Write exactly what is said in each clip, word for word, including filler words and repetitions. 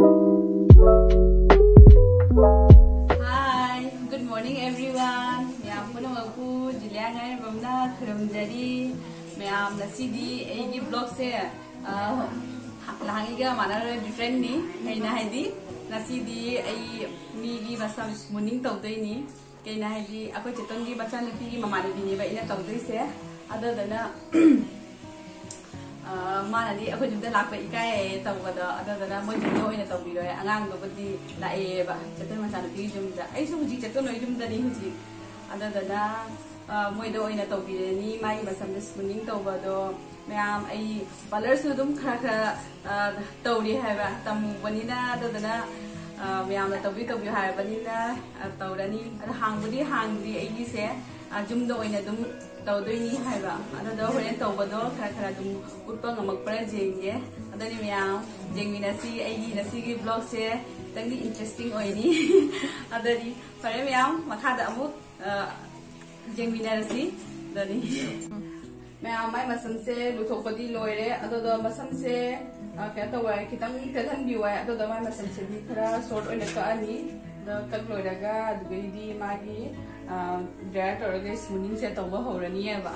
Hi, good morning everyone. ꯃꯌꯥꯝ ꯄꯨꯝꯅꯃꯛꯄꯨ ꯖꯨꯂꯤꯌꯥ ꯉꯥꯏꯔꯝꯕꯝꯅ ꯈꯨꯔꯨꯝꯖꯔꯤ꯫ ꯃꯌꯥꯝ, ꯉꯁꯤꯗꯤ ꯑꯩꯒꯤ vlogꯁꯦ, ꯑ, ꯅꯍꯥꯟꯒꯤꯒ ꯃꯥꯟꯅꯔꯣꯏ, differentꯅꯤ꯫ ꯀꯩꯅꯣ ꯍꯥꯏꯗꯤ, ꯉꯁꯤꯗꯤ ꯑꯩ ꯃꯤꯒꯤ ꯃꯁꯝ smoothing ꯇꯧꯗꯣꯏꯅꯤ꯫ ꯀꯩꯅꯣ ꯍꯥꯏꯗꯤ, ꯑꯩꯈꯣꯏ ꯆꯦꯇꯟꯒꯤ ꯃꯆꯥꯅꯨꯄꯤꯒꯤ ꯃꯃꯥꯟꯅꯕꯤꯅꯦꯕ ꯑꯩꯅ ꯇꯧꯗꯣꯏꯁꯦ꯫ ꯑꯗꯨꯗꯨꯅ, ꯑ, ꯃꯥꯅꯗꯤ ꯑꯩꯈꯣꯏ ꯌꯨꯝꯗ ꯂꯥꯛꯄ ꯏꯀꯥꯏꯌꯦ ꯇꯧꯕꯗꯣ, ꯑꯗꯨꯗꯨꯅ ꯃꯣꯏ ꯌꯨꯝꯗ ꯑꯣꯏꯅ ꯇꯧꯕꯤꯔꯣꯏ꯫ ꯑꯉꯥꯡꯗꯨꯕꯨꯗꯤ ꯂꯥꯛꯑꯦꯕ, ꯆꯦꯇꯟ ꯃꯆꯥꯅꯨꯄꯤꯒꯤ ꯌꯨꯝꯗ꯫ ꯑꯩꯁꯨ ꯍꯧꯖꯤꯛ ꯆꯦꯇꯟ ꯍꯣꯏ ꯌꯨꯝꯗꯅꯤ ꯍꯧꯖꯤꯛ꯫ ꯑꯗꯨꯗꯨꯅ, ꯑ, ꯃꯣꯏꯗ ꯑꯣꯏꯅ ꯇꯧꯕꯤꯔꯅꯤ꯫ ꯃꯥꯒꯤ ꯃꯁꯝꯗ smoothing ꯇꯧꯕꯗꯣ, ꯃꯌꯥꯝ, ꯑꯩ parlourꯁꯨ ꯑꯗꯨꯝ ꯈꯔ ꯈꯔ, ꯑ, ꯇꯧꯔꯤ ꯍꯥꯏꯕ, ꯇꯝꯃꯨꯕꯅꯤꯅ꯫ ꯑꯗꯨꯗꯨꯅ, ꯑ, ꯃꯌꯥꯝꯅ ꯇꯧꯕꯤꯌꯨ ꯇꯧꯕꯤꯌꯨ ꯍꯥꯏꯔꯕꯅꯤꯅ, ꯑ, ꯇꯧꯔꯅꯤ꯫ ꯑꯗꯣ ꯍꯥꯡꯕꯨꯗꯤ ꯍꯥꯡꯗ꯭ꯔꯤ ꯑꯩꯒꯤꯁꯦ, ꯑ, ꯌꯨꯝꯗ ꯑꯣꯏꯅ ꯑꯗꯨꯝ ꯇꯧꯗꯣꯏꯅꯤ ꯍꯥꯏꯕ꯫ ꯑꯗꯨꯗꯣ ꯍꯣꯔꯦꯟ ꯇꯧꯕꯗꯣ ꯈꯔ ꯈꯔ ꯑꯗꯨꯝ ꯎꯠꯄ ꯉꯝꯃꯛꯄ꯭ꯔꯥ ꯌꯦꯡꯒꯦ꯫ ꯑꯗꯨꯅꯤ ꯃꯌꯥꯝ, ꯌꯦꯡꯃꯤꯟꯅꯁꯤ ꯑꯩꯒꯤ ꯉꯁꯤꯒꯤ vlogꯁꯦ꯫ ꯈꯤꯇꯪꯗꯤ interesting ꯑꯣꯏꯅꯤ꯫ ꯑꯗꯨꯗꯤ ꯐꯔꯦ ꯃꯌꯥꯝ, ꯃꯈꯥꯗ ꯑꯃꯨꯛ, ꯑ, ꯌꯦꯡꯃꯤꯟꯅꯔꯁꯤ꯫ ꯑꯗꯨꯅꯤ꯫ ꯃꯌꯥꯝ, ꯃꯥꯏ ꯃꯁꯝꯁꯦ ꯂꯨꯊꯣꯛꯄꯗꯤ ꯂꯣꯏꯔꯦ꯫ ꯑꯗꯨꯗꯣ ꯃꯁꯝꯁꯦ, ꯑ, ꯀꯩꯅꯣ ꯇꯧꯋꯦ, ꯈꯤꯇꯪ ꯇꯦꯜꯍꯟꯕꯤꯌꯨ ꯍꯥꯏ꯫ ꯑꯗꯨꯗꯣ ꯃꯥꯏ ꯃꯁꯝꯁꯤꯗꯤ ꯈꯔ short ꯑꯣꯏꯅ ꯀꯛꯑꯅꯤ꯫ ꯑꯗꯣ ꯀꯛ ꯂꯣꯏꯔꯒ ꯑꯗꯨꯗꯩꯗꯤ ꯃꯥꯒꯤ, ꯑ, dryer ꯇꯧꯔꯒ smoothingꯁꯦ ꯇꯧꯕ ꯍꯧꯔꯅꯤꯕ꯫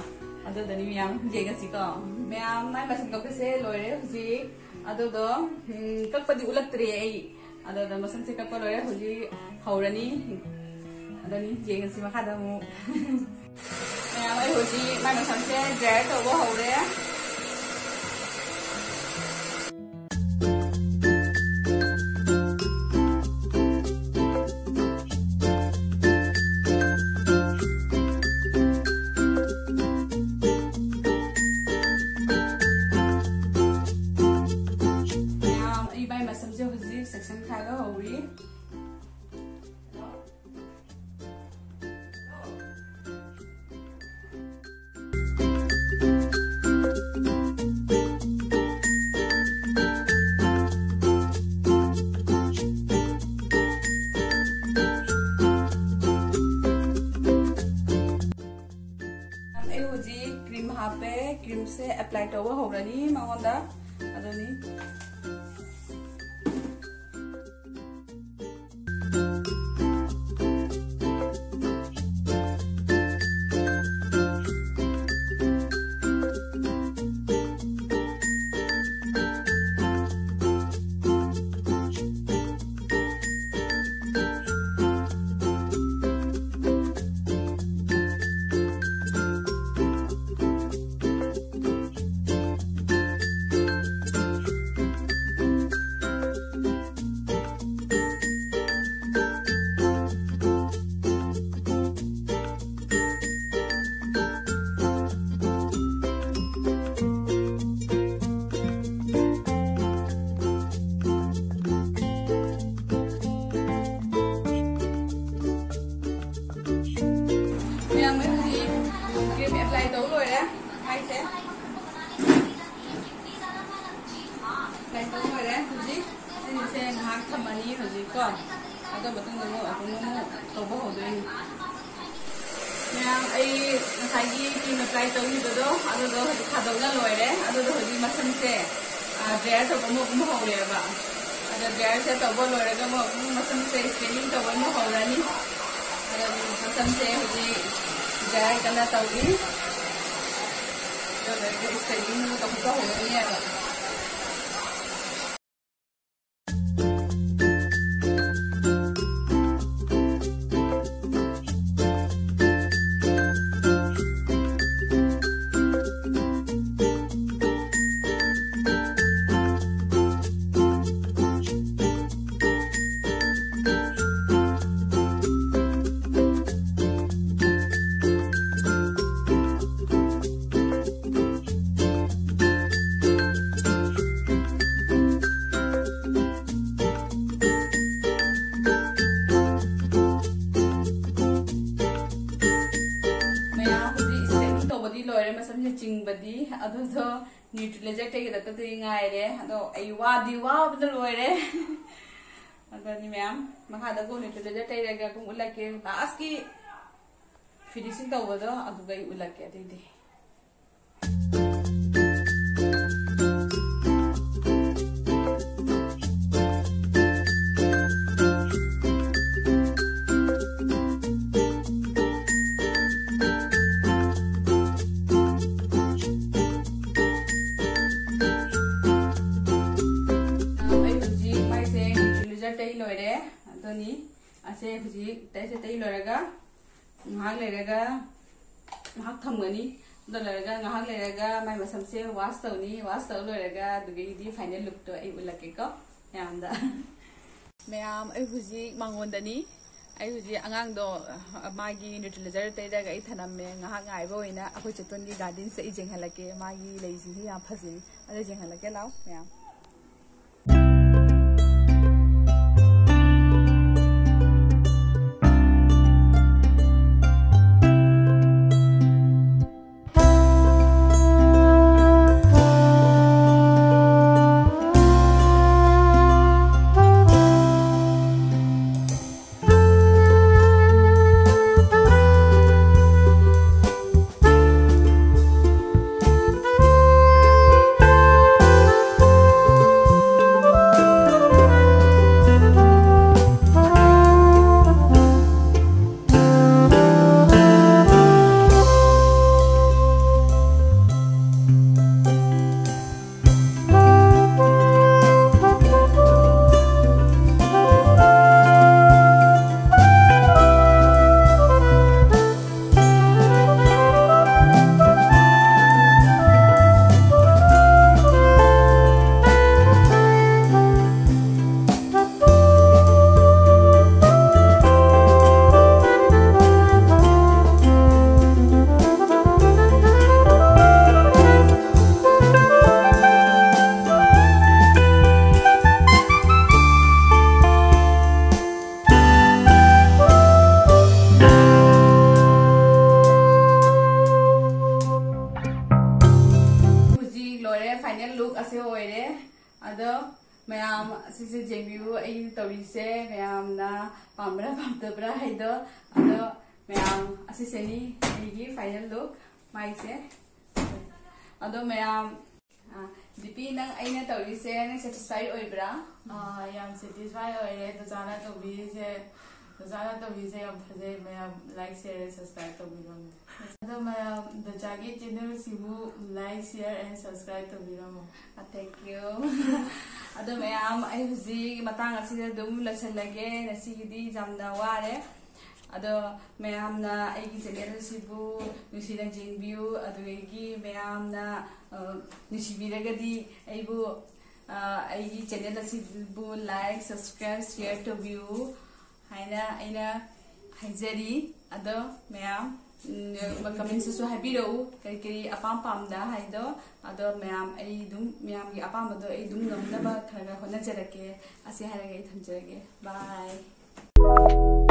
ꯑꯗꯨꯗꯅꯤ ꯃꯌꯥꯝ, ꯌꯦꯡꯉꯁꯤꯀꯣ꯫ ꯃꯌꯥꯝ, ꯃꯥꯏ ꯃꯁꯝ ꯀꯛꯄꯁꯦ ꯂꯣꯏꯔꯦ ꯍꯧꯖꯤꯛ꯫ ꯑꯗꯨꯗꯣ, ꯎꯝ, ꯀꯛꯄꯗꯤ ꯎꯠꯂꯛꯇ꯭ꯔꯦ ꯑꯩ꯫ ꯑꯗꯨꯗ ꯃꯁꯝꯁꯦ ꯀꯛꯄ ꯂꯣꯏꯔꯦ, ꯍꯧꯖꯤꯛ ꯍꯧꯔꯅꯤ꯫ ꯑꯗꯨꯅꯤ, ꯌꯦꯡꯉꯁꯤ ꯃꯈꯥꯗ ꯑꯃꯨꯛ꯫ ꯃꯌꯥꯝ, ꯑꯩ ꯍꯧꯖꯤꯛ ꯃꯥꯏ ꯃꯁꯝꯁꯦ dryer ꯇꯧꯕ ꯍꯧꯔꯦ꯫ ꯃꯌꯥꯝ, ꯑꯩ ꯃꯥꯏ ꯃꯁꯝꯁꯦ ꯍꯧꯖꯤꯛ section ꯈꯥꯏꯕ ꯍꯧꯔꯤ꯫ ꯑꯩ ꯍꯧꯖꯤꯛ cream ꯍꯥꯞꯄꯦ꯫ Creamꯁꯦ apply ꯇꯧꯕ ꯍꯧꯔꯅꯤ ꯃꯉꯣꯟꯗ꯫ ꯑꯗꯨꯅꯤ꯫ ꯍꯧꯖꯤꯛ ꯑꯩꯁꯦ ꯉꯥꯏꯍꯥꯛ ꯊꯝꯃꯅꯤ ꯍꯧꯖꯤꯛꯀꯣ, ꯑꯗꯨ ꯃꯇꯨꯡꯗ ꯑꯃꯨꯛ ꯑꯗꯨꯝ ꯑꯃꯨꯛ ꯇꯧꯕ ꯍꯧꯗꯣꯏꯅꯤ꯫ ꯃꯌꯥꯝ, ꯑꯩ ꯉꯁꯥꯏꯒꯤ ꯀ꯭ꯔꯤꯝ ꯑꯦꯄ꯭ꯂꯥꯏ ꯇꯧꯈꯤꯕꯗꯣ ꯑꯗꯨꯗꯣ ꯍꯧꯖꯤꯛ ꯊꯥꯗꯣꯛꯅ ꯂꯣꯏꯔꯦ꯫ ꯑꯗꯨꯗꯣ ꯍꯧꯖꯤꯛ ꯃꯁꯝꯁꯦ ꯗ꯭ꯔꯥꯏꯌꯔ ꯇꯧꯕ ꯑꯃꯨꯛ ꯑꯃꯨꯛ ꯍꯧꯔꯦꯕ꯫ ꯑꯗꯣ ꯗ꯭ꯔꯥꯏꯌꯔꯁꯦ ꯇꯧꯕ ꯂꯣꯏꯔꯒ ꯑꯃꯨꯛ ꯑꯃꯨꯛ ꯃꯁꯝꯁꯦ ꯁ꯭ꯇ꯭ꯔꯦꯠꯅꯤꯡ ꯇꯧꯕ ꯑꯃꯨꯛ ꯍꯧꯔꯅꯤ꯫ ꯑꯗꯣ ꯃꯁꯝꯁꯦ ꯍꯧꯖꯤꯛ ꯗ꯭ꯔꯥꯏꯌꯔ ꯀꯟꯅ ꯇꯧꯔꯤ꯫ ꯑꯗꯨ ꯂꯣꯏꯔꯒ ꯁ꯭ꯇ꯭ꯔꯦꯠꯅꯤꯡ ꯑꯃꯨꯛ ꯇꯧꯊꯣꯛꯄ ꯍꯧꯔꯅꯤ ꯍꯥꯏꯕ꯫ ꯃꯌꯥꯝ, ꯍꯧꯖꯤꯛ ꯁ꯭ꯇ꯭ꯔꯦꯠꯅꯤꯡ ꯇꯧꯕꯗꯤ ꯂꯣꯏꯔꯦ, ꯃꯁꯝꯁꯦ ꯆꯤꯡꯕꯗꯤ꯫ ꯑꯗꯨꯗꯣ ꯅ꯭ꯌꯨꯇ꯭ꯔꯤꯂꯥꯏꯖꯔ ꯇꯩꯒꯗꯕꯗꯤ ꯉꯥꯏꯔꯦ꯫ ꯑꯗꯣ ꯑꯩ ꯋꯥꯗꯤ ꯋꯥꯕꯅ ꯂꯣꯏꯔꯦ꯫ ꯑꯗꯨꯅꯤ ꯃꯌꯥꯝ, ꯃꯈꯥꯗ ꯀꯣ ꯅ꯭ꯌꯨꯇ꯭ꯔꯤꯂꯥꯏꯖꯔ ꯇꯩꯔꯒ ꯀꯨꯝ ꯎꯠꯂꯛꯀꯦ꯫ ꯂꯥꯁꯀꯤ ꯐꯤꯅꯤꯁꯤꯡ ꯇꯧꯕꯗꯣ ꯑꯗꯨꯒ ꯑꯩ ꯎꯠꯂꯛꯀꯦ꯫ ꯑꯗꯨꯏꯗꯤ ꯑꯩ ꯍꯧꯖꯤꯛ ꯃꯥꯏꯁꯦ ꯅ꯭ꯌꯨꯇ꯭ꯔꯤꯂꯥꯏꯖꯔ ꯇꯩ ꯂꯣꯏꯔꯦ꯫ ꯑꯗꯨꯅꯤ ꯑꯁꯦ ꯍꯧꯖꯤꯛ ꯇꯩꯁꯦ ꯇꯩ ꯂꯣꯏꯔꯒ ꯉꯥꯏꯍꯥꯛ ꯂꯩꯔꯒ ꯉꯥꯏꯍꯥꯛ ꯊꯝꯒꯅꯤ꯫ ꯑꯗꯨ ꯂꯣꯏꯔꯒ ꯉꯥꯏꯍꯥꯛ ꯂꯩꯔꯒ ꯃꯥꯏ ꯃꯁꯝꯁꯦ ꯋꯥꯁ ꯇꯧꯅꯤ꯫ ꯋꯥꯁ ꯇꯧ ꯂꯣꯏꯔꯒ ꯑꯗꯨꯗꯒꯤꯗꯤ ꯐꯥꯏꯅꯦꯜ ꯂꯨꯛꯇꯣ ꯑꯩ ꯎꯠꯂꯛꯀꯦꯀꯣ ꯃꯌꯥꯝꯗ꯫ ꯃꯌꯥꯝ, ꯑꯩ ꯍꯧꯖꯤꯛ ꯃꯉꯣꯟꯗꯅꯤ꯫ ꯑꯩ ꯍꯧꯖꯤꯛ ꯑꯉꯥꯡꯗꯣ, ꯑ, ꯃꯥꯒꯤ ꯅ꯭ꯌꯨꯇ꯭ꯔꯤꯂꯥꯏꯖꯔ ꯇꯩꯔꯒ ꯑꯩ ꯊꯅꯝꯃꯦ꯫ ꯉꯥꯏꯍꯥꯛ ꯉꯥꯏꯕ ꯑꯣꯏꯅ ꯑꯩꯈꯣꯏ ꯆꯦꯇꯣꯟꯒꯤ ꯒꯥꯔꯗꯦꯟꯁꯦ ꯑꯩ ꯌꯦꯡꯍꯜꯂꯛꯀꯦ꯫ ꯃꯥꯒꯤ ꯂꯩꯁꯤꯡꯁꯦ ꯌꯥꯝ ꯐꯖꯩ꯫ ꯑꯗꯨ ꯌꯦꯡꯍꯜꯂꯛꯀꯦ ꯂꯥꯎ ꯃꯌꯥꯝ꯫ ꯃꯌꯥꯝ ꯑꯁꯤꯁꯦ ꯌꯦꯡꯕꯤꯌꯨ, ꯑꯩꯅ ꯇꯧꯔꯤꯁꯦ ꯃꯌꯥꯝꯅ ꯄꯥꯝꯕ꯭ꯔꯥ ꯄꯥꯝꯗꯕ꯭ꯔꯥ ꯍꯥꯏꯗꯣ꯫ ꯑꯗꯣ ꯃꯌꯥꯝ ꯑꯁꯤꯁꯦꯅꯤ ꯑꯩꯒꯤ final look ꯃꯥꯏꯁꯦ꯫ ꯑꯗꯣ ꯃꯌꯥꯝ, ꯑ, ꯗꯤꯄꯤ, ꯅꯪ ꯑꯩꯅ ꯇꯧꯔꯤꯁꯦ ꯅꯪ satisfy ꯑꯣꯏꯕ꯭ꯔꯥ? ꯑꯥ, ꯌꯥꯝ satisfy ꯑꯣꯏꯔꯦ ꯗꯣꯖꯥꯅ ꯇꯧꯕꯤꯔꯤꯁꯦ꯫ ꯗꯣꯖꯥꯅ ꯇꯧꯕꯤꯔꯤꯁꯦ ꯌꯥꯝ ꯐꯖꯩ꯫ ꯃꯌꯥꯝ like, share, subscribe ꯇꯧꯕꯤꯔꯝꯃꯨ꯫ ꯑꯗꯣ ꯃꯌꯥꯝ ꯗꯣꯖꯥꯒꯤ channel ꯁꯤꯕꯨ like, share and subscribe ꯇꯧꯕꯤꯔꯝꯃꯨ꯫ ꯑ, thank you꯫ ꯑꯗꯣ ꯃꯌꯥꯝ, ꯑꯩ ꯍꯧꯖꯤꯛ ꯃꯇꯥꯡ ꯑꯁꯤꯗ ꯑꯗꯨꯝ ꯂꯣꯏꯁꯤꯜꯂꯒꯦ꯫ ꯉꯁꯤꯒꯤꯗꯤ ꯌꯥꯝꯅ ꯋꯥꯔꯦ꯫ ꯑꯗꯣ ꯃꯌꯥꯝꯅ ꯑꯩꯒꯤ channel ꯑꯁꯤꯕꯨ ꯅꯨꯡꯁꯤꯅ ꯌꯦꯡꯕꯤꯌꯨ, ꯑꯗꯨꯗꯒꯤ ꯃꯌꯥꯝꯅ, ꯑ, ꯅꯨꯡꯁꯤꯕꯤꯔꯒꯗꯤ ꯑꯩꯕꯨ, ꯑ, ꯑꯩꯒꯤ channel ꯑꯁꯤꯕꯨ like, subscribe, share ꯇꯧꯕꯤꯌꯨ ꯍꯥꯏꯅ ꯑꯩꯅ ꯍꯥꯏꯖꯔꯤ꯫ ꯑꯗꯣ ꯃꯌꯥꯝ, ꯎꯝ, comments ꯇꯁꯨ ꯍꯥꯏꯕꯤꯔꯛꯎ ꯀꯔꯤ ꯀꯔꯤ ꯑꯄꯥꯝ ꯄꯥꯝꯗ ꯍꯥꯏꯗꯣ꯫ ꯑꯗꯣ ꯃꯌꯥꯝ, ꯑꯩ ꯑꯗꯨꯝ ꯃꯌꯥꯝꯒꯤ ꯑꯄꯥꯝꯕꯗꯣ ꯑꯩ ꯑꯗꯨꯝ ꯉꯝꯅꯕ ꯈꯔ ꯈꯔ ꯍꯣꯠꯅꯖꯔꯛꯀꯦ꯫ ꯑꯁꯤ ꯍꯥꯏꯔꯒ ꯑꯩ ꯊꯝꯖꯔꯒꯦ꯫ Bye꯫